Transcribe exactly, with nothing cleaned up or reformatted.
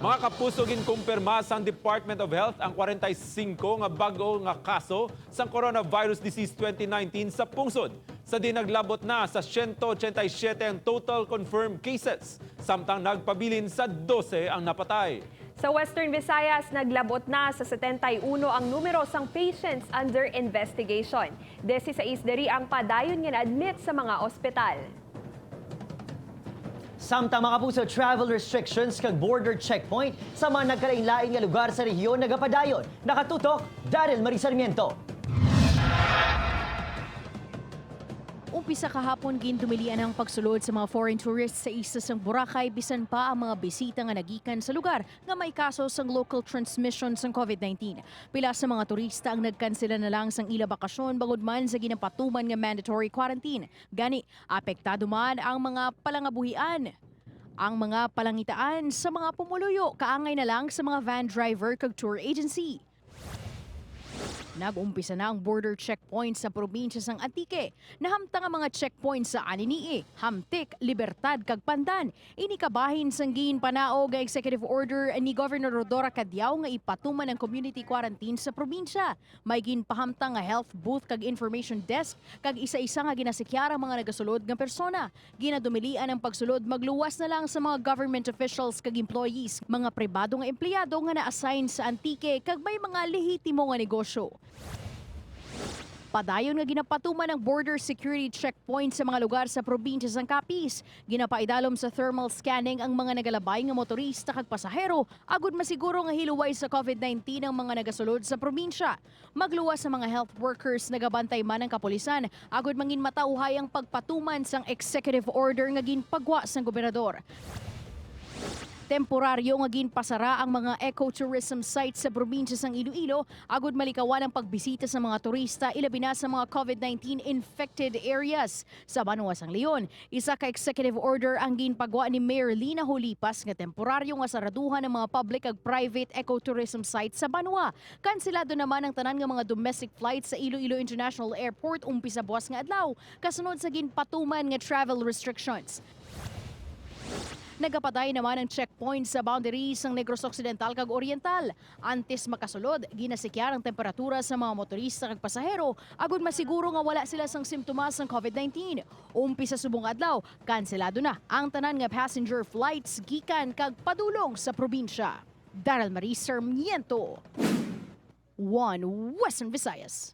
Mga kapuso, ginkumpirma sang Department of Health ang kwarenta y singko nga bag-o nga kaso sang coronavirus disease twenty nineteen sa pungsod, sa diin naglabot na sa siyento ochenta y siyete ang total confirmed cases, samtang nagpabilin sa dose ang napatay. Sa Western Visayas, naglabot na sa setenta y uno ang numero sang patients under investigation. Disisais diri ang padayon nga na-admit sa mga ospital. Samtang, mga kapuso, travel restrictions kag border checkpoint sa mga nagkalain-lain nga lugar sa rehiyon nagapadayon. Nakatutok, Daryl Marie Sarmiento. Umpisa kahapon, gindumilian ang pagsulod sa mga foreign tourists sa isla sang Boracay, bisan pa ang mga bisita nga nagikan sa lugar nga may kaso sang local transmission sang COVID nineteen. Pila sa mga turista ang nagkansela na lang sang ila bakasyon bangod man sa ginapatuman nga mandatory quarantine. Gani, apektado man ang mga palangabuhian, ang mga palangitaan sa mga pumuluyo, kaangay na lang sa mga van driver kag tour agency. Nag-umpisa na ang border checkpoint sa probinsya sang Antique. Nahamtang ang mga checkpoint sa Anini-y, Hamtic, Libertad, kag Pandan. Ini kabahin sang ginpanaog nga executive order ni Governor Rhodora Cadiao nga ipatuman ang community quarantine sa probinsya. May ginpahamtang nga health booth kag information desk, kag isa-isa nga ginasikyar ang mga nagasulod nga persona. Ginadumilian ang pagsulod magluwas na lang sa mga government officials kag employees, mga pribado nga empleyado nga na-assign sa Antique, kag may mga lehitimo nga negosyo. Padayon nga ginapatuman ang border security checkpoint sa mga lugar sa probinsya sang Capiz. Ginapaidalom sa thermal scanning ang mga nagalabay nga motorista kag pasahero agud masiguro nga hiluway sa COVID nineteen ang mga nagasulod sa probinsya. Magluwas sa mga health workers, nagabantay man ang kapulisan agud manginmatauhay ang pagpatuman sang executive order nga ginpagwa sang gobernador. Temporaryo nga ginpasara ang mga ecotourism sites sa probinsya sang Iloilo agud malikawan ang pagbisita sa mga turista, ilabi na sa mga COVID nineteen infected areas. Sa banwa sang Leon, isa ka executive order ang ginpagwa ni Mayor Lina Holipas nga temporaryo nga saraduhan ang mga public kag private ecotourism sites sa banwa. Kanselado naman ang tanan nga mga domestic flights sa Iloilo International Airport umpisa buwas nga adlaw, kasunod sa ginpatuman nga travel restrictions. Nagapadayon naman ang checkpoint sa boundary sang Negros Occidental kag Oriental. Antes makasulod, ginasikyar ang temperatura sa mga motorista kag pasahero agud masiguro nga wala sila sang simptomas sang COVID nineteen. Umpisa subong adlaw, kanselado na ang tanan nga passenger flights gikan kag padulong sa probinsya. Daryl Marie Sarmiento, One Western Visayas.